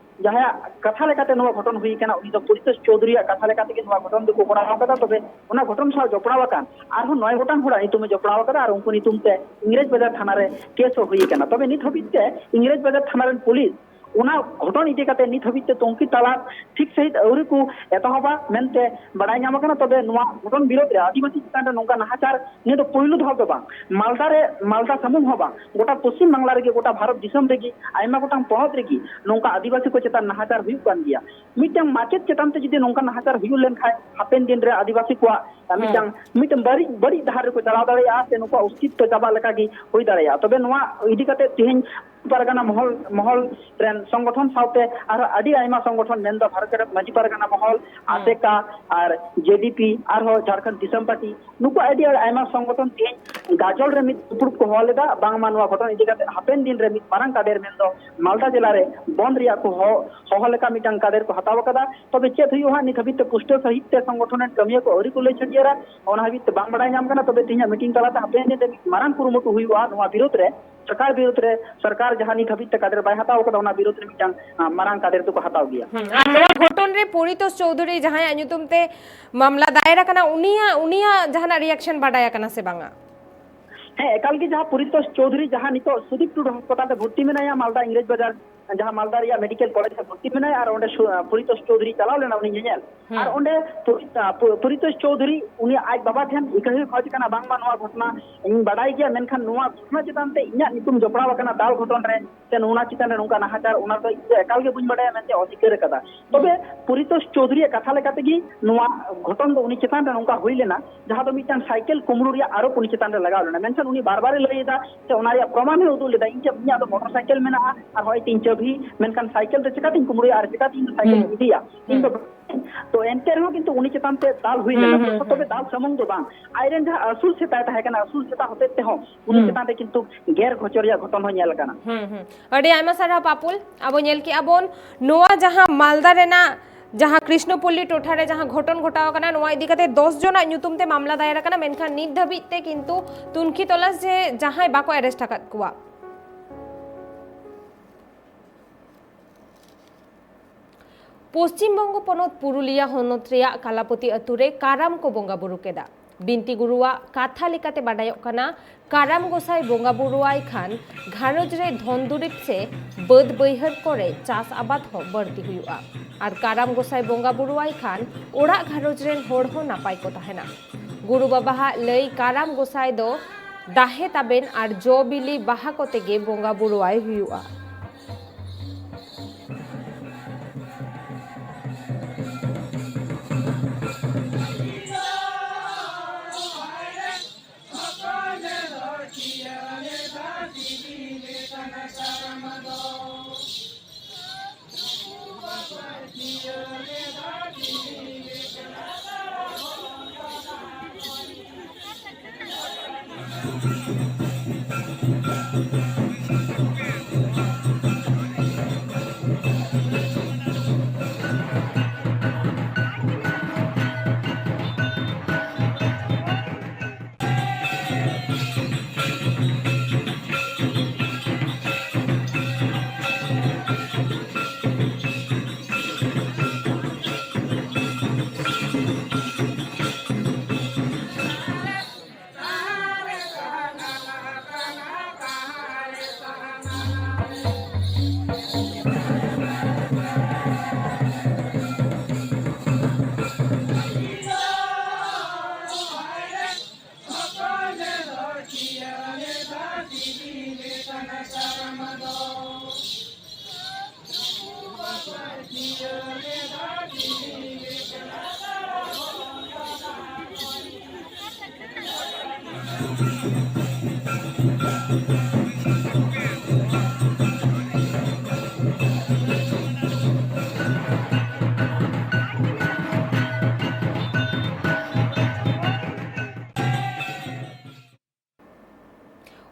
ᱡᱟᱦᱟᱸᱭᱟᱜ ᱠᱟᱛᱷᱟ ᱞᱮᱠᱟᱛᱮ ᱱᱚᱣᱟ ᱜᱷᱚᱴᱚᱱ ᱦᱩᱭ ᱟᱠᱟᱱᱟ, ᱩᱱᱤ ᱫᱚ ᱯᱚᱨᱤᱛᱳᱥ ᱪᱳᱣᱫᱷᱩᱨᱤᱭᱟᱜ ᱠᱟᱛᱷᱟ ᱞᱮᱠᱟ ᱛᱮᱜᱮ ᱱᱚᱣᱟ ᱜᱷᱚᱴᱚᱱ ᱫᱚᱠᱚ ᱠᱚᱨᱟᱣ ᱟᱠᱟᱫᱟ᱾ ᱛᱚᱵᱮ ᱚᱱᱟ ᱜᱷᱚᱴᱚᱱ ᱥᱟᱶ ᱡᱚᱯᱲᱟᱣ ᱟᱠᱟᱱ ᱟᱨᱦᱚᱸ ᱱᱚᱭ ᱜᱚᱴᱟᱝ ᱦᱚᱲᱟᱜ ᱧᱩᱛᱩᱢᱮ ᱡᱚᱯᱲᱟᱣ ᱟᱠᱟᱫᱟ ᱟᱨ ᱩᱱᱠᱩ ᱧᱩᱛᱩᱢ ᱛᱮ ᱤᱝᱨᱮᱡᱽ ᱵᱟᱡᱟᱨ ᱛᱷᱟᱱᱟ ᱨᱮ ᱠᱮᱥ ᱦᱚᱸ ᱦᱩᱭ ᱟᱠᱟᱱᱟ᱾ ᱛᱚᱵᱮ ᱱᱤᱛ ᱦᱟᱹᱵᱤᱡ ᱛᱮ ᱤᱝᱨᱮᱡᱽ ᱵᱟᱡᱟᱨ ᱛᱷᱟᱱᱟ ᱨᱮᱱ ᱯᱩᱞᱤᱥ ᱚᱱᱟ ᱜᱷᱚᱴᱚᱱ ᱤᱫᱤ ᱠᱟᱛᱮ ᱱᱤᱛ ᱦᱟᱹᱵᱤᱡ ᱛᱮ ᱛᱩᱝᱠᱷᱤ ᱛᱟᱞᱟᱥ ᱴᱷᱤᱠ ᱥᱟᱺᱦᱤᱡ ᱟᱹᱣᱨᱤ ᱠᱚ ᱮᱛᱚᱦᱚᱵᱟ ᱢᱮᱱᱛᱮ ᱵᱟᱰᱟᱭ ᱧᱟᱢ ᱟᱠᱟᱱᱟ᱾ ᱛᱚᱵᱮ ᱱᱚᱣᱟ ᱜᱷᱚᱴᱚᱱ ᱵᱤᱨᱳᱫᱷ ᱨᱮ ᱟᱹᱫᱤᱵᱟᱹᱥᱤ ᱪᱮᱛᱟᱱ ᱨᱮ ᱱᱚᱝᱠᱟ ᱱᱟᱦᱟᱪᱟᱨ ᱱᱤᱭᱟᱹ ᱫᱚ ᱯᱩᱭᱞᱩ ᱫᱷᱟᱣ ᱫᱚ ᱵᱟᱝ, ᱢᱟᱞᱫᱟ ᱨᱮ, ᱢᱟᱞᱫᱟ ᱥᱩᱢᱩᱝ ᱦᱚᱸ ᱵᱟᱝ, ᱜᱚᱴᱟ ᱯᱚᱥᱪᱤᱢ ᱵᱟᱝᱞᱟ ᱨᱮᱜᱮ, ᱜᱚᱴᱟ ᱵᱷᱟᱨᱚᱛ ᱫᱤᱥᱚᱢ ᱨᱮᱜᱮ, ᱟᱭᱢᱟ ᱜᱚᱴᱟᱝ ᱯᱚᱱᱚᱛ ᱨᱮᱜᱮ ᱱᱚᱝᱠᱟ ᱟᱹᱫᱤᱵᱟᱹᱥᱤ ᱠᱚ ᱪᱮᱛᱟᱱ ᱱᱟᱦᱟᱪᱟᱨ ᱦᱩᱭᱩᱜ ᱠᱟᱱ ᱜᱮᱭᱟ᱾ ᱢᱤᱫᱴᱟᱝ ᱢᱟᱪᱮᱫ ᱪᱮᱛᱟᱱ ᱛᱮ ᱡᱩᱫᱤ ᱱᱚᱝᱠᱟ ᱱᱟᱦᱟᱪᱟᱨ ᱦᱩᱭᱩᱜ ᱞᱮᱱᱠᱷᱟᱱ, ᱦᱟᱯᱮᱱ ᱫᱤᱱ ᱨᱮ ᱟᱹᱫᱤᱵᱟᱹᱥᱤ ᱠᱚᱣᱟᱜ ᱦᱮᱸ᱾ ᱢᱤᱫᱴᱟᱝ, ᱢᱤᱫᱴᱟᱝ ᱵᱟᱹᱲᱤᱡ, ᱵᱟᱹᱲᱤᱡ ᱰᱟᱦᱟᱨ ᱨᱮᱠᱚ ᱪᱟᱞᱟᱣ ᱫᱟᱲᱮᱭᱟᱜᱼᱟ ᱥᱮ ᱱᱩᱠᱩᱣᱟᱜ ᱚᱥᱛᱤᱛᱛᱚ ᱪᱟᱵᱟᱜ ᱞᱮᱠᱟ ᱜᱮ ᱦᱩᱭ ᱫᱟᱲᱮᱭᱟᱜᱼᱟ᱾ ᱛᱚᱵᱮ ᱱᱚᱣᱟ ᱤᱫᱤ ᱠᱟᱛᱮ ᱛᱮᱦᱮᱧ ᱯᱟᱨᱜᱟᱱᱟ ᱢᱚᱦᱚᱞ, ᱢᱚᱦᱚᱞ ᱨᱮᱱ ᱥᱚᱝᱜᱚᱴᱷᱚᱱ ᱥᱟᱶᱛᱮ ᱟᱨᱦᱚᱸ ᱟᱹᱰᱤ ᱟᱭᱢᱟ ᱥᱚᱝᱜᱚᱴᱷᱚᱱ, ᱢᱮᱱᱫᱚ ᱵᱷᱟᱨᱚᱛ ᱡᱟᱠᱟᱛ ᱢᱟᱹᱡᱷᱤ ᱯᱟᱨᱜᱟᱱᱟ ᱢᱚᱦᱚᱞ, ᱦᱮᱸ᱾ ᱟᱥᱮᱠᱟ ᱟᱨ ᱡᱮ ᱰᱤ ᱯᱤ, ᱟᱨᱦᱚᱸ ᱡᱷᱟᱲᱠᱷᱚᱸᱰ ᱫᱤᱥᱚᱢ ᱯᱟᱨᱴᱤ, ᱱᱩᱠᱩ ᱟᱹᱰᱤ ᱟᱭᱢᱟ ᱥᱚᱝᱜᱚᱴᱷᱚᱱ ᱛᱮᱦᱮᱧ ᱜᱟᱡᱚᱞ ᱨᱮ ᱢᱤᱫ ᱫᱩᱯᱲᱩᱵ ᱠᱚ ᱦᱚᱦᱚ ᱞᱮᱫᱟ, ᱵᱟᱝᱢᱟ ᱱᱚᱣᱟ ᱜᱷᱚᱴᱚᱱ ᱤᱫᱤ ᱠᱟᱛᱮ ᱦᱟᱯᱮᱱ ᱫᱤᱱ ᱨᱮ ᱢᱤᱫ ᱢᱟᱨᱟᱝ ᱠᱟᱫᱮᱨ ᱢᱮᱱᱫᱚ ᱢᱟᱞᱫᱟ ᱡᱮᱞᱟ ᱨᱮ ᱵᱚᱱᱫ ᱨᱮᱭᱟᱜ ᱠᱚ ᱦᱚ-, ᱦᱚᱦᱚ ᱞᱮᱠᱟ ᱢᱤᱫᱴᱟᱝ ᱠᱟᱫᱮᱨ ᱠᱚ ᱦᱟᱛᱟᱣ ᱟᱠᱟᱫᱟ᱾ ᱛᱚᱵᱮ ᱪᱮᱫ ᱦᱩᱭᱩᱜᱼᱟ ᱦᱟᱸᱜ, ᱱᱤᱛ ᱦᱟᱹᱵᱤᱡ ᱛᱮ ᱯᱩᱥᱴᱟᱹᱣ ᱥᱟᱹᱦᱤᱡ ᱛᱮ ᱥᱚᱝᱜᱚᱴᱷᱚᱱ ᱨᱮᱱ ᱠᱟᱹᱢᱤᱭᱟᱹ ᱠᱚ ᱟᱹᱣᱨᱤ ᱠᱚ ᱞᱟᱹᱭ ᱪᱷᱟᱹᱴᱭᱟᱹᱨᱟ, ᱚᱱᱟ ᱦᱟᱹᱵᱤᱡ ᱛᱮ ᱵᱟᱝ ᱵᱟᱰᱟᱭ ᱧᱟᱢ ᱠᱟᱱᱟ᱾ ᱛᱚᱵᱮ ᱛᱮᱦᱮᱧᱟᱜ ᱢᱤᱴᱤᱝ ᱛᱟᱞᱟᱛᱮ ᱦᱟᱯᱮᱱ ᱫᱤᱱ ᱨᱮ ᱢᱤᱫ ᱢᱟᱨᱟᱝ ᱠᱩᱨᱩᱢᱩᱴᱩ ᱦᱩᱭᱩᱜᱼᱟ ᱱᱚᱣᱟ ᱵᱤᱨᱳᱫᱷ ᱨᱮ, ᱥᱚᱨᱠᱟᱨ ᱵᱤᱨᱳᱫᱷ ᱨᱮ, ᱥᱚᱨᱠᱟᱨ ᱡᱟᱦᱟᱸ ᱱᱤᱛ ᱦᱟᱹᱵᱤᱡ ᱛᱮ ᱠᱟᱫᱮᱨ ᱵᱟᱭ ᱦᱟᱛᱟᱣ ᱟᱠᱟᱫᱟ, ᱚᱱᱟ ᱵᱤᱨᱳᱫᱷ ᱨᱮ ᱢᱤᱫᱴᱟᱝ, ᱟᱸ, ᱢᱟᱨᱟᱝ ᱠᱟᱫᱮᱨ ᱫᱚᱠᱚ ᱦᱟᱛᱟᱣ ᱜᱮᱭᱟ᱾ ᱦᱩᱸ, ᱟᱨ ᱱᱚᱣᱟ ᱜᱷᱚᱴᱚᱱ ᱨᱮ ᱯᱚᱨᱤᱛᱳᱥ ᱪᱳᱣᱫᱷᱩᱨᱤ ᱡᱟᱦᱟᱸᱭᱟᱜ ᱧᱩᱛᱩᱢ ᱛᱮ ᱢᱟᱢᱞᱟ ᱫᱟᱭᱮᱨ ᱟᱠᱟᱱᱟ, ᱩᱱᱤᱭᱟᱜ, ᱩᱱᱤᱭᱟᱜ ᱡᱟᱦᱟᱱᱟᱜ ᱨᱤᱭᱟᱠᱥᱚᱱ ᱵᱟᱰᱟᱭ ᱟᱠᱟᱱᱟ ᱥᱮ ᱵᱟᱝᱟ? ᱦᱮᱸ, ᱮᱠᱟᱞ ᱜᱮ ᱡᱟᱦᱟᱸ ᱯᱚᱨᱤᱛᱳᱥ ᱪᱳᱣᱫᱷᱩᱨᱤ ᱡᱟᱦᱟᱸ ᱱᱤᱛᱚᱜ ᱥᱩᱫᱤᱯ ᱴᱩᱰᱩ ᱦᱟᱥᱯᱟᱛᱟᱞ ᱨᱮ ᱵᱷᱚᱨᱛᱤ ᱢᱮᱱᱟᱭᱟ ᱢᱟᱞᱫᱟ ᱤᱝᱨᱮᱡᱽ ᱵᱟᱡᱟᱨ ᱡᱟᱦᱟᱸ ᱢᱟᱞᱫᱟ ᱨᱮᱭᱟᱜ ᱢᱮᱰᱤᱠᱮᱞ ᱠᱚᱞᱮᱡᱽ ᱨᱮ ᱵᱷᱚᱨᱛᱤ ᱢᱮᱱᱟᱭᱟ, ᱟᱨ ᱚᱸᱰᱮ ᱥᱩ-, ᱯᱚᱨᱤᱛᱳᱥ ᱪᱳᱣᱫᱷᱩᱨᱤ ᱪᱟᱞᱟᱣ ᱞᱮᱱᱟ ᱩᱱᱤ ᱧᱮᱧᱮᱞ᱾ ᱦᱩᱸ᱾ ᱟᱨ ᱚᱸᱰᱮ ᱯᱚᱨᱤ-, ᱟ, ᱯᱚ-, ᱯᱚᱨᱤᱛᱳᱥ ᱪᱳᱣᱫᱷᱩᱨᱤ ᱩᱱᱤ ᱟᱡ ᱵᱟᱵᱟ ᱴᱷᱮᱱ ᱤᱠᱟᱹ ᱦᱩᱭ ᱠᱷᱚᱡ ᱠᱟᱱᱟ, ᱵᱟᱝᱢᱟ ᱱᱚᱣᱟ ᱜᱷᱚᱴᱚᱱᱟ ᱤᱧ ᱵᱟᱰᱟᱭ ᱜᱮᱭᱟ, ᱢᱮᱱᱠᱷᱟᱱ ᱱᱚᱣᱟ ᱜᱷᱚᱴᱚᱱᱟ ᱪᱮᱛᱟᱱ ᱛᱮ ᱤᱧᱟᱹᱜ ᱧᱩᱛᱩᱢ ᱡᱚᱯᱲᱟᱣ ᱟᱠᱟᱱᱟ ᱫᱟᱞ ᱜᱷᱚᱴᱚᱱ ᱨᱮ, ᱥᱮ ᱱᱚᱣᱟ ᱪᱮᱛᱟᱱ ᱨᱮ ᱱᱚᱝᱠᱟ ᱱᱟᱦᱟᱪᱟᱨ, ᱚᱱᱟ ᱫᱚ ᱤᱧ ᱫᱚ ᱮᱠᱟᱞ ᱜᱮ ᱵᱟᱹᱧ ᱵᱟᱰᱟᱭᱟ ᱢᱮᱱᱛᱮ ᱚᱥᱤᱠᱟᱹᱨ ᱟᱠᱟᱫᱟ᱾ ᱛᱚᱵᱮ ᱦᱩᱸ᱾ ᱯᱚᱨᱤᱛᱳᱥ ᱪᱳᱣᱫᱷᱩᱨᱤᱭᱟᱜ ᱠᱟᱛᱷᱟ ᱞᱮᱠᱟ ᱛᱮᱜᱮ ᱱᱚᱣᱟ ᱜᱷᱚᱴᱚᱱ ᱫᱚ ᱩᱱᱤ ᱪᱮᱛᱟᱱ ᱨᱮ ᱱᱚᱝᱠᱟ ᱦᱩᱭ ᱞᱮᱱᱟ, ᱡᱟᱦᱟᱸ ᱫᱚ ᱢᱤᱫᱴᱟᱝ ᱥᱟᱭᱠᱮᱞ ᱠᱩᱢᱵᱽᱲᱩ ᱨᱮᱭᱟᱜ ᱟᱨᱳᱯ ᱩᱱᱤ ᱪᱮᱛᱟᱱ ᱨᱮ ᱞᱟᱜᱟᱣ ᱞᱮᱱᱟ᱾ ᱢᱮᱱᱠᱷᱟᱱ ᱩᱱᱤ ᱵᱟᱨ ᱵᱟᱨᱮ ᱞᱟᱹᱭ ᱮᱫᱟ, ᱥᱮ ᱚᱱᱟ ᱨᱮᱭᱟᱜ ᱯᱨᱚᱢᱟᱱ ᱦᱚᱸᱭ ᱩᱫᱩᱜ ᱞᱮᱫᱟ, ᱤᱧ ᱴᱷᱮᱱ ᱤᱧᱟᱹᱜ ᱫᱚ ᱢᱚᱴᱚᱨ ᱥᱟᱭᱠᱮᱞ ᱢᱮᱱᱟᱜᱼᱟ, ᱟᱨ ᱦᱚᱸᱜᱼᱚᱭ ᱛᱤᱧ ᱪᱟᱹᱵᱷᱤ, ᱢᱮᱱᱠᱷᱟᱱ ᱥᱟᱭᱠᱮᱞ ᱫᱚ ᱪᱤᱠᱟᱹᱛᱤᱧ ᱠᱩᱢᱵᱽᱲᱩᱭᱟ ᱟᱨ ᱪᱤᱠᱟᱹᱛᱮ ᱤᱧ ᱫᱚ ᱥᱟᱭᱠᱮᱞ ᱤᱧ ᱦᱩᱸ᱾ ᱤᱫᱤᱭᱟ? ᱤᱧ ᱫᱚ ᱦᱩᱸ᱾ ᱛᱚ ᱮᱱᱛᱮ ᱨᱮᱦᱚᱸ ᱠᱤᱱᱛᱩ ᱩᱱᱤ ᱪᱮᱛᱟᱱ ᱛᱮ ᱫᱟᱞ ᱦᱩᱭ ᱦᱩᱸ, ᱞᱮᱱᱟ᱾ ᱦᱩᱸ, ᱛᱚᱵᱮ ᱦᱩᱸ᱾ ᱫᱟᱞ ᱥᱩᱢᱩᱝ ᱫᱚ ᱵᱟᱝ, ᱟᱡᱨᱮᱱ ᱡᱟᱦᱟᱸ ᱟᱹᱥᱩᱞ ᱥᱮᱛᱟᱭ ᱛᱟᱦᱮᱸ ᱠᱟᱱᱟ, ᱟᱹᱥᱩᱞ ᱥᱮᱛᱟ ᱦᱚᱛᱮᱡ ᱛᱮᱦᱚᱸ ᱩᱱᱤ ᱦᱩᱸ᱾ ᱪᱮᱛᱟᱱ ᱨᱮ ᱠᱤᱱᱛᱩ ᱜᱮᱨ ᱜᱚᱪᱚ ᱨᱮᱭᱟᱜ ᱜᱷᱚᱴᱚᱱ ᱦᱚᱸ ᱧᱮᱞ ᱟᱠᱟᱱᱟ᱾ ᱦᱩᱸ, ᱦᱩᱸ᱾ ᱟᱹᱰᱤ ᱟᱭᱢᱟ ᱥᱟᱨᱦᱟᱣ ᱯᱟᱯᱩᱞ᱾ ᱟᱵᱚ ᱧᱮᱞ ᱠᱮᱜᱼᱟ ᱵᱚᱱ ᱱᱚᱣᱟ ᱡᱟᱦᱟᱸ ᱢᱟᱞᱫᱟ ᱨᱮᱱᱟᱜ ᱡᱟᱦᱟᱸ ᱠᱨᱤᱥᱱᱚᱯᱚᱞᱞᱤ ᱴᱚᱴᱷᱟ ᱨᱮ ᱡᱟᱦᱟᱸ ᱜᱷᱚᱴᱚᱱ ᱜᱷᱚᱴᱟᱣ ᱟᱠᱟᱱᱟ, ᱱᱚᱣᱟ ᱤᱫᱤ ᱠᱟᱛᱮ ᱫᱚᱥ ᱡᱚᱱᱟᱜ ᱧᱩᱛᱩᱢ ᱛᱮ ᱢᱟᱢᱞᱟ ᱫᱟᱭᱮᱨ ᱟᱠᱟᱱᱟ, ᱢᱮᱱᱠᱷᱟᱱ ᱱᱤᱛ ᱫᱷᱟᱹᱵᱤᱡ ᱛᱮ ᱠᱤᱱᱛᱩ ᱛᱩᱱᱠᱷᱤ ᱛᱚᱞᱟᱥ ᱡᱮ ᱡᱟᱦᱟᱸᱭ ᱵᱟᱠᱚ ᱟᱨᱮᱥᱴ ᱟᱠᱟᱫ ᱠᱚᱣᱟ᱾ ᱯᱚᱥᱪᱤᱢ ᱵᱚᱝᱜᱚ ᱯᱚᱱᱚᱛ ᱯᱩᱨᱩᱞᱤᱭᱟ ᱦᱚᱱᱚᱛ ᱨᱮᱭᱟᱜ ᱠᱟᱞᱟᱯᱚᱛᱤ ᱟᱹᱛᱩ ᱨᱮ ᱠᱟᱨᱟᱢ ᱠᱚ ᱵᱚᱸᱜᱟ ᱵᱩᱨᱩ ᱠᱮᱫᱟ᱾ ᱵᱤᱱᱛᱤ ᱜᱩᱨᱩᱣᱟᱜ ᱠᱟᱛᱷᱟ ᱞᱮᱠᱟᱛᱮ ᱵᱟᱰᱟᱭᱚᱜ ᱠᱟᱱᱟ, ᱠᱟᱨᱟᱢ ᱜᱚᱸᱥᱟᱭ ᱵᱚᱸᱜᱟ ᱵᱩᱨᱩᱣᱟᱭ ᱠᱷᱟᱱ ᱜᱷᱟᱨᱚᱸᱡᱽ ᱨᱮ ᱫᱷᱚᱱ ᱫᱩᱨᱤᱵᱽ ᱥᱮ ᱵᱟᱹᱫᱽ ᱵᱟᱹᱭᱦᱟᱹᱲ ᱠᱚᱨᱮ ᱪᱟᱥ ᱟᱵᱟᱫ ᱦᱚᱸ ᱵᱟᱹᱲᱛᱤ ᱦᱩᱭᱩᱜᱼᱟ᱾ ᱟᱨ ᱠᱟᱨᱟᱢ ᱜᱚᱸᱥᱟᱭ ᱵᱚᱸᱜᱟ ᱵᱩᱨᱩᱣᱟᱭ ᱠᱷᱟᱱ ᱚᱲᱟᱜ ᱜᱷᱟᱨᱚᱸᱡᱽ ᱨᱮᱱ ᱦᱚᱲ ᱦᱚᱸ ᱱᱟᱯᱟᱭ ᱠᱚ ᱛᱟᱦᱮᱱᱟ᱾ ᱜᱩᱨᱩ ᱵᱟᱵᱟᱣᱟᱜ ᱞᱟᱹᱭ, ᱠᱟᱨᱟᱢ ᱜᱚᱸᱥᱟᱭ ᱫᱚ ᱫᱟᱦᱮ ᱛᱟᱵᱮᱱ ᱟᱨ ᱡᱚ ᱵᱤᱞᱤ ᱵᱟᱦᱟ ᱠᱚᱛᱮ ᱜᱮ ᱵᱚᱸᱜᱟ ᱵᱩᱨᱩᱣᱟᱭ ᱦᱩᱭᱩᱜᱼᱟ᱾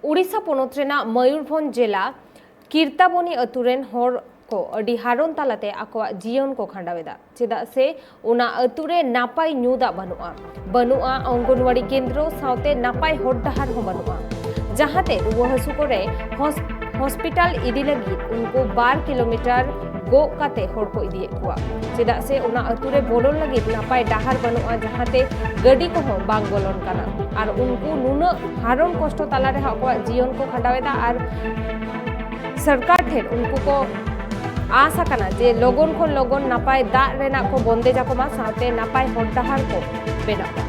ᱩᱲᱤᱥᱥᱟ ᱯᱚᱱᱚᱛ ᱨᱮᱱᱟᱜ ᱢᱚᱭᱩᱨᱵᱷᱚᱸᱡᱽ ᱡᱮᱞᱟ ᱠᱤᱨᱛᱟᱵᱚᱱᱤ ᱟᱹᱛᱩ ᱨᱮᱱ ᱦᱚᱲ ᱠᱚ ᱟᱹᱰᱤ ᱦᱟᱨᱚᱱ ᱛᱟᱞᱟᱛᱮ ᱟᱠᱚᱣᱟᱜ ᱡᱤᱭᱚᱱ ᱠᱚ ᱠᱷᱟᱸᱰᱟᱣ ᱮᱫᱟ᱾ ᱪᱮᱫᱟᱜ ᱥᱮ ᱚᱱᱟ ᱟᱹᱛᱩ ᱨᱮ ᱱᱟᱯᱟᱭ ᱧᱩ ᱫᱟᱜ ᱵᱟᱹᱱᱩᱜᱼᱟ, ᱵᱟᱹᱱᱩᱜᱼᱟ ᱚᱝᱜᱚᱱᱣᱟᱲᱤ ᱠᱮᱱᱫᱨᱚ ᱥᱟᱶᱛᱮ ᱱᱟᱯᱟᱭ ᱦᱚᱨ ᱰᱟᱦᱟᱨ ᱦᱚᱸ ᱵᱟᱹᱱᱩᱜᱼᱟ, ᱡᱟᱦᱟᱸᱛᱮ ᱨᱩᱣᱟᱹ ᱦᱟᱹᱥᱩ ᱠᱚᱨᱮ ᱦᱚᱥ-, ᱦᱚᱥᱯᱤᱴᱟᱞ ᱤᱫᱤ ᱞᱟᱹᱜᱤᱫ ᱩᱱᱠᱩ ᱵᱟᱨ ᱠᱤᱞᱳᱢᱤᱴᱟᱨ ᱜᱚᱜ ᱠᱟᱛᱮ ᱦᱚᱲ ᱠᱚ ᱤᱫᱤᱭᱮᱫ ᱠᱚᱣᱟ᱾ ᱪᱮᱫᱟᱜ ᱥᱮ ᱚᱱᱟ ᱟᱹᱛᱩ ᱨᱮ ᱵᱚᱞᱚᱱ ᱞᱟᱹᱜᱤᱫ ᱱᱟᱯᱟᱭ ᱰᱟᱦᱟᱨ ᱵᱟᱹᱱᱩᱜᱼᱟ, ᱡᱟᱦᱟᱸᱛᱮ ᱜᱟᱹᱰᱤ ᱠᱚᱦᱚᱸ ᱵᱟᱝ ᱵᱚᱞᱚᱱ ᱠᱟᱱᱟ᱾ ᱟᱨ ᱩᱱᱠᱩ ᱱᱩᱱᱟᱹᱜ ᱦᱟᱨᱚᱱ ᱠᱚᱥᱴᱚ ᱛᱟᱞᱟ ᱨᱮᱦᱚᱸ ᱟᱠᱚᱣᱟᱜ ᱡᱤᱭᱚᱱ ᱠᱚ ᱠᱷᱟᱸᱰᱟᱣ ᱮᱫᱟ᱾ ᱟᱨ ᱥᱚᱨᱠᱟᱨ ᱴᱷᱮᱱ ᱩᱱᱠᱩ ᱠᱚ ᱟᱥ ᱟᱠᱟᱱᱟ ᱡᱮ ᱞᱚᱜᱚᱱ ᱠᱷᱚᱱ ᱞᱚᱜᱚᱱ ᱱᱟᱯᱟᱭ ᱫᱟᱜ ᱨᱮᱱᱟᱜ ᱠᱚ ᱵᱚᱱᱫᱮᱡ ᱟᱠᱚ ᱢᱟ, ᱥᱟᱶᱛᱮ ᱱᱟᱯᱟᱭ ᱦᱚᱨ ᱰᱟᱦᱟᱨ ᱠᱚ ᱵᱮᱱᱟᱣ ᱢᱟ᱾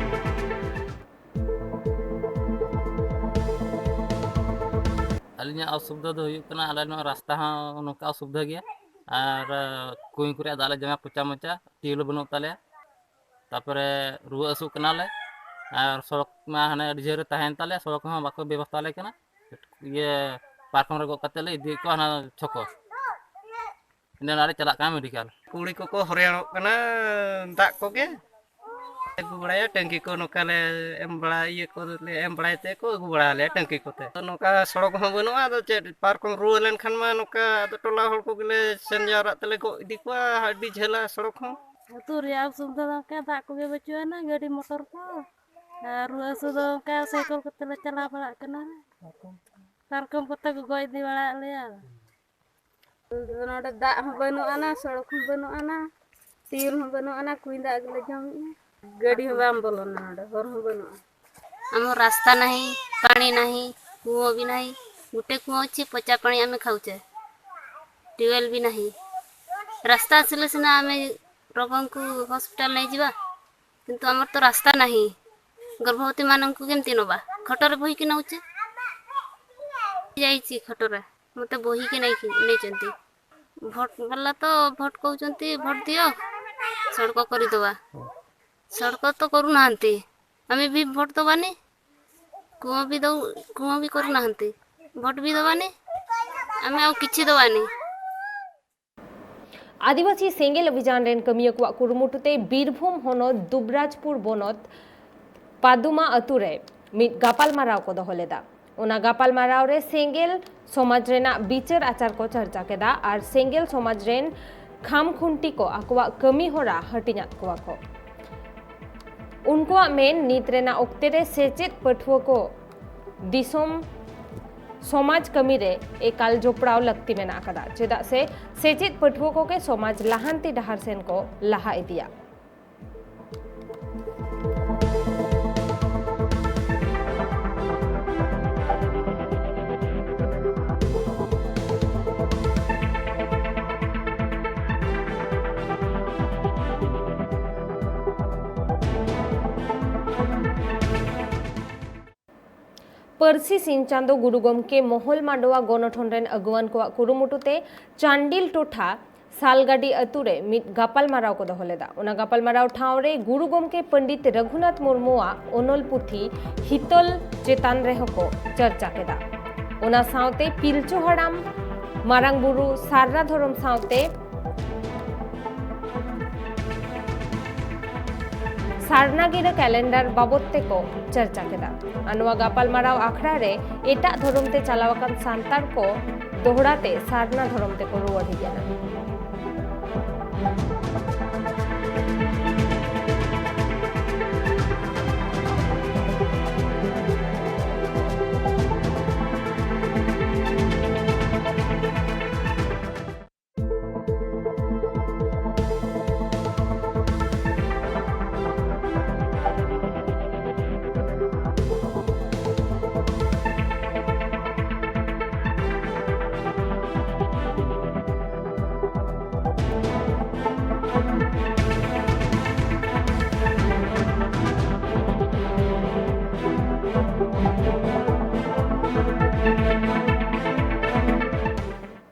ᱟᱹᱞᱤᱧᱟᱜ ᱚᱥᱩᱵᱤᱫᱷᱟ ᱫᱚ ᱦᱩᱭᱩᱜ ᱠᱟᱱᱟ, ᱟᱞᱮ ᱱᱚᱣᱟ ᱨᱟᱥᱛᱟ ᱦᱚᱸ ᱱᱚᱝᱠᱟ ᱚᱥᱩᱵᱤᱫᱷᱟ ᱜᱮᱭᱟ, ᱟᱨ ᱠᱩᱧ ᱠᱚᱨᱮ ᱫᱟᱜ ᱞᱮ ᱡᱚᱢᱟ ᱯᱚᱪᱟ ᱢᱚᱪᱟ, ᱴᱤᱭᱩᱵᱽ ᱵᱟᱹᱱᱩᱜ ᱛᱟᱞᱮᱭᱟ᱾ ᱛᱟᱯᱚᱨᱮ ᱨᱩᱣᱟᱹ ᱦᱟᱹᱥᱩᱜ ᱠᱟᱱᱟᱞᱮ, ᱟᱨ ᱥᱚᱲᱚᱠ ᱢᱟ ᱦᱟᱱᱮ ᱟᱹᱰᱤ ᱡᱷᱟᱹᱞ ᱨᱮ ᱛᱟᱦᱮᱱ ᱛᱟᱞᱮᱭᱟ, ᱥᱚᱲᱚᱠ ᱦᱚᱸ ᱵᱟᱠᱚ ᱵᱮᱵᱚᱥᱛᱷᱟ ᱟᱞᱮ ᱠᱟᱱᱟ᱾ ᱤᱭᱟᱹ, ᱯᱟᱨᱠᱚᱢ ᱨᱮ ᱜᱚᱜ ᱠᱟᱛᱮ ᱞᱮ ᱤᱫᱤᱭᱮᱫ ᱠᱚᱣᱟ ᱦᱟᱱᱟ ᱪᱷᱚᱠᱚ, ᱤᱱᱟᱹ ᱚᱲᱟᱜ ᱨᱮ ᱪᱟᱞᱟᱜ ᱠᱟᱱᱟ ᱢᱮᱰᱤᱠᱮᱞ᱾ ᱠᱩᱲᱤ ᱠᱚᱠᱚ ᱦᱚᱨᱮᱲᱚᱜ ᱠᱟᱱᱟ ᱫᱟᱜ ᱠᱚᱜᱮ᱾ ᱟᱹᱜᱩ ᱵᱟᱲᱟᱭᱟ, ᱴᱟᱹᱝᱠᱤ ᱠᱚ ᱱᱚᱝᱠᱟ ᱞᱮ ᱮᱢ ᱵᱟᱲᱟ, ᱤᱭᱟᱹ ᱠᱚᱞᱮ ᱮᱢ ᱵᱟᱲᱟᱭ ᱛᱮ ᱠᱚ ᱟᱹᱜᱩ ᱵᱟᱲᱟ ᱟᱞᱮᱭᱟ ᱴᱟᱹᱝᱠᱤ ᱠᱚᱛᱮ᱾ ᱛᱚ, ᱱᱚᱝᱠᱟ ᱥᱚᱲᱚᱠ ᱦᱚᱸ ᱵᱟᱹᱱᱩᱜᱼᱟ, ᱟᱫᱚ ᱪᱮᱫ, ᱯᱟᱨᱠᱚᱢ ᱨᱩᱣᱟᱹ ᱞᱮᱱᱠᱷᱟᱱ ᱢᱟ ᱱᱚᱝᱠᱟ ᱟᱫᱚ ᱴᱚᱞᱟ ᱦᱚᱲ ᱠᱚᱜᱮᱞᱮ ᱥᱮᱱ ᱡᱟᱣᱨᱟᱜ ᱛᱮᱞᱮ ᱜᱚᱜ ᱤᱫᱤ ᱠᱚᱣᱟ, ᱟᱹᱰᱤ ᱡᱷᱟᱹᱞᱟ ᱥᱚᱲᱚᱠ ᱦᱚᱸ᱾ ᱟᱹᱛᱩ ᱨᱮᱭᱟᱜ ᱚᱥᱩᱵᱤᱫᱷᱟ ᱫᱚ ᱚᱱᱠᱟ ᱫᱟᱜ ᱠᱚᱜᱮ ᱵᱟᱹᱪᱩᱜ ᱟᱱᱟ, ᱜᱟᱹᱰᱤ ᱢᱚᱴᱚᱨ ᱠᱚ, ᱟᱨ ᱨᱩᱣᱟᱹ ᱦᱟᱹᱥᱩ ᱫᱚ ᱚᱱᱠᱟ ᱥᱟᱭᱠᱮᱞ ᱠᱚᱛᱮ ᱞᱮ ᱪᱟᱞᱟᱣ ᱵᱟᱲᱟᱜ ᱠᱟᱱᱟ, ᱯᱟᱨᱠᱚᱢ ᱠᱚᱛᱮ ᱠᱚ ᱜᱚᱜ ᱤᱫᱤ ᱵᱟᱲᱟᱭᱮᱫ ᱞᱮᱭᱟ᱾ ᱱᱚᱰᱮ ᱫᱟᱜ ᱦᱚᱸ ᱵᱟᱹᱱᱩᱜ ᱟᱱᱟ, ᱥᱚᱲᱚᱠ ᱦᱚᱸ ᱵᱟᱹᱱᱩᱜ ᱟᱱᱟ, ᱴᱤᱭᱩᱞ ᱦᱚᱸ ᱵᱟᱹᱱᱩᱜ ᱟᱱᱟ, ᱠᱩᱧ ᱫᱟᱜ ᱜᱮᱞᱮ ᱡᱚᱢᱮᱫᱼᱟ᱾ ᱜᱟᱹᱰᱤ ᱦᱚᱸ ᱵᱟᱝ ᱵᱚᱞᱚᱱᱟ, ᱱᱚᱰᱮ ᱦᱚᱨ ᱦᱚᱸ ᱵᱟᱹᱱᱩᱜᱼᱟ᱾ ᱟᱢ ରାସ୍ତା ନାହିଁ, ପାଣି ନାହିଁ, କୂଅ ବି ନାହିଁ। ଗୋଟେ କୂଅ ଅଛି, ପଚା ପାଣି ଆମେ ଖାଉଛେ। ଟ୍ୟୁବୱେଲ୍ ବି ନାହିଁ। ରାସ୍ତା ଆସିଲେ ସିନା ଆମେ ରୋଗୀଙ୍କୁ ହସ୍ପିଟାଲ ନେଇଯିବା, କିନ୍ତୁ ଆମର ତ ରାସ୍ତା ନାହିଁ। ଗର୍ଭବତୀ ମାନଙ୍କୁ କେମିତି ନବା? ଖଟରେ ବୋହିକି ନଉଛେ। ଯାଇଛି ଖଟରେ, ମତେ ବୋହିକି ନେଇକି ନେଇଛନ୍ତି। ଭୋଟ ବାଲା ତ ଭୋଟ କହୁଛନ୍ତି, ଭୋଟ ଦିଅ, ସଡ଼କ କରିଦବା। ସଡ଼କ ତ କରୁନାହାନ୍ତି, ଆମେ ବି ଭୋଟ ଦବାନି। कुआं भी दो, कुआं भी करना हंती, वोट भी दवानी, हमें और किच्छी दवानी। ᱟᱹᱫᱤᱵᱟᱹᱥᱤ ᱥᱮᱸᱜᱮᱞ ᱚᱵᱷᱤᱡᱟᱱ ᱨᱮᱱ ᱠᱟᱹᱢᱤᱭᱟᱹ ᱠᱚᱣᱟᱜ ᱠᱩᱨᱩᱢᱩᱴᱩ ᱛᱮ ᱵᱤᱨᱵᱷᱩᱢ ᱦᱚᱱᱚᱛ ᱫᱩᱵᱽᱨᱟᱡᱽᱯᱩᱨ ᱵᱚᱱᱚᱛ ᱯᱟᱫᱩᱢᱟ ᱟᱹᱛᱩ ᱨᱮ ᱢᱤᱫ ᱜᱟᱯᱟᱞᱢᱟᱨᱟᱣ ᱠᱚ ᱫᱚᱦᱚ ᱞᱮᱫᱟ᱾ ᱚᱱᱟ ᱜᱟᱯᱟᱞᱢᱟᱨᱟᱣ ᱨᱮ ᱥᱮᱸᱜᱮᱞ ᱥᱚᱢᱟᱡᱽ ᱨᱮᱱᱟᱜ ᱵᱤᱪᱟᱹᱨ ᱟᱪᱟᱨ ᱠᱚ ᱪᱟᱨᱪᱟ ᱠᱮᱫᱟ ᱟᱨ ᱥᱮᱸᱜᱮᱞ ᱥᱚᱢᱟᱡᱽ ᱨᱮᱱ ᱠᱷᱟᱢ ᱠᱷᱩᱱᱴᱤ ᱠᱚ ᱟᱠᱚᱣᱟᱜ ᱠᱟᱹᱢᱤ ᱦᱚᱨᱟ ᱦᱟᱹᱴᱤᱧᱟᱫ ᱠᱚᱣᱟ ᱠᱚ᱾ ᱩᱱᱠᱩᱣᱟᱜ ᱢᱮᱱ, ᱱᱤᱛ ᱨᱮᱱᱟᱜ ᱚᱠᱛᱮ ᱨᱮ ᱥᱮᱪᱮᱫ ᱯᱟᱹᱴᱷᱩᱣᱟᱹ ᱠᱚ ᱫᱤᱥᱚᱢ ᱥᱚᱢᱟᱡᱽ ᱠᱟᱹᱢᱤ ᱨᱮ ᱮᱠᱟᱞ ᱡᱚᱯᱲᱟᱣ ᱞᱟᱹᱠᱛᱤ ᱢᱮᱱᱟᱜ ᱟᱠᱟᱫᱟ, ᱪᱮᱫᱟᱜ ᱥᱮ ᱥᱮᱪᱮᱫ ᱯᱟᱹᱴᱷᱩᱣᱟᱹ ᱠᱚᱜᱮ ᱥᱚᱢᱟᱡᱽ ᱞᱟᱦᱟᱱᱛᱤ ᱰᱟᱦᱟᱨ ᱥᱮᱱ ᱠᱚ ᱞᱟᱦᱟ ᱤᱫᱤᱭᱟ᱾ ᱯᱟᱹᱨᱥᱤ ᱥᱤᱧ ᱪᱟᱸᱫᱚ ᱜᱩᱨᱩ ᱜᱚᱢᱠᱮ ᱢᱚᱦᱚᱞ ᱢᱟᱰᱣᱟ ᱜᱚᱱᱚᱴᱷᱚᱱ ᱨᱮᱱ ᱟᱹᱜᱩᱣᱟᱹᱱ ᱠᱚᱣᱟᱜ ᱠᱩᱨᱩᱢᱩᱴᱩ ᱛᱮ ᱪᱟᱱᱰᱤᱞ ᱴᱚᱴᱷᱟ ᱥᱟᱞᱜᱟᱰᱤ ᱟᱹᱛᱩ ᱨᱮ ᱢᱤᱫ ᱜᱟᱯᱟᱞ ᱢᱟᱨᱟᱣ ᱠᱚ ᱫᱚᱦᱚ ᱞᱮᱫᱟ᱾ ᱚᱱᱟ ᱜᱟᱯᱟᱞ ᱢᱟᱨᱟᱣ ᱴᱷᱟᱶ ᱨᱮ ᱜᱩᱨᱩ ᱜᱚᱢᱠᱮ ᱯᱚᱱᱰᱤᱛ ᱨᱟᱹᱜᱷᱩᱱᱟᱛᱷ ᱢᱩᱨᱢᱩᱣᱟᱜ ᱚᱱᱚᱞ ᱯᱩᱛᱷᱤ ᱦᱤᱛᱚᱞ ᱪᱮᱛᱟᱱ ᱨᱮᱦᱚᱸ ᱠᱚ ᱪᱟᱨᱪᱟ ᱠᱮᱫᱟ᱾ ᱚᱱᱟ ᱥᱟᱶᱛᱮ ᱯᱤᱞᱪᱩ ᱦᱟᱲᱟᱢ, ᱢᱟᱨᱟᱝ ᱵᱩᱨᱩ, ᱥᱟᱨᱱᱟ ᱫᱷᱚᱨᱚᱢ ᱥᱟᱶᱛᱮ ᱥᱟᱨᱱᱟ ᱜᱤᱨᱟᱹ ᱠᱮᱞᱮᱱᱰᱟᱨ ᱵᱟᱵᱚᱫ ᱛᱮᱠᱚ ᱪᱟᱨᱪᱟ ᱠᱮᱫᱟ᱾ ᱟᱨ ᱱᱚᱣᱟ ᱜᱟᱯᱟᱞᱢᱟᱨᱟᱣ ᱟᱠᱷᱲᱟ ᱨᱮ ᱮᱴᱟᱜ ᱫᱷᱚᱨᱚᱢ ᱛᱮ ᱪᱟᱞᱟᱣ ᱟᱠᱟᱱ ᱥᱟᱱᱛᱟᱲ ᱠᱚ ᱫᱚᱦᱲᱟ ᱛᱮ ᱥᱟᱨᱱᱟ ᱫᱷᱚᱨᱚᱢ ᱛᱮᱠᱚ ᱨᱩᱣᱟᱹᱲ ᱦᱮᱡ ᱮᱱᱟ᱾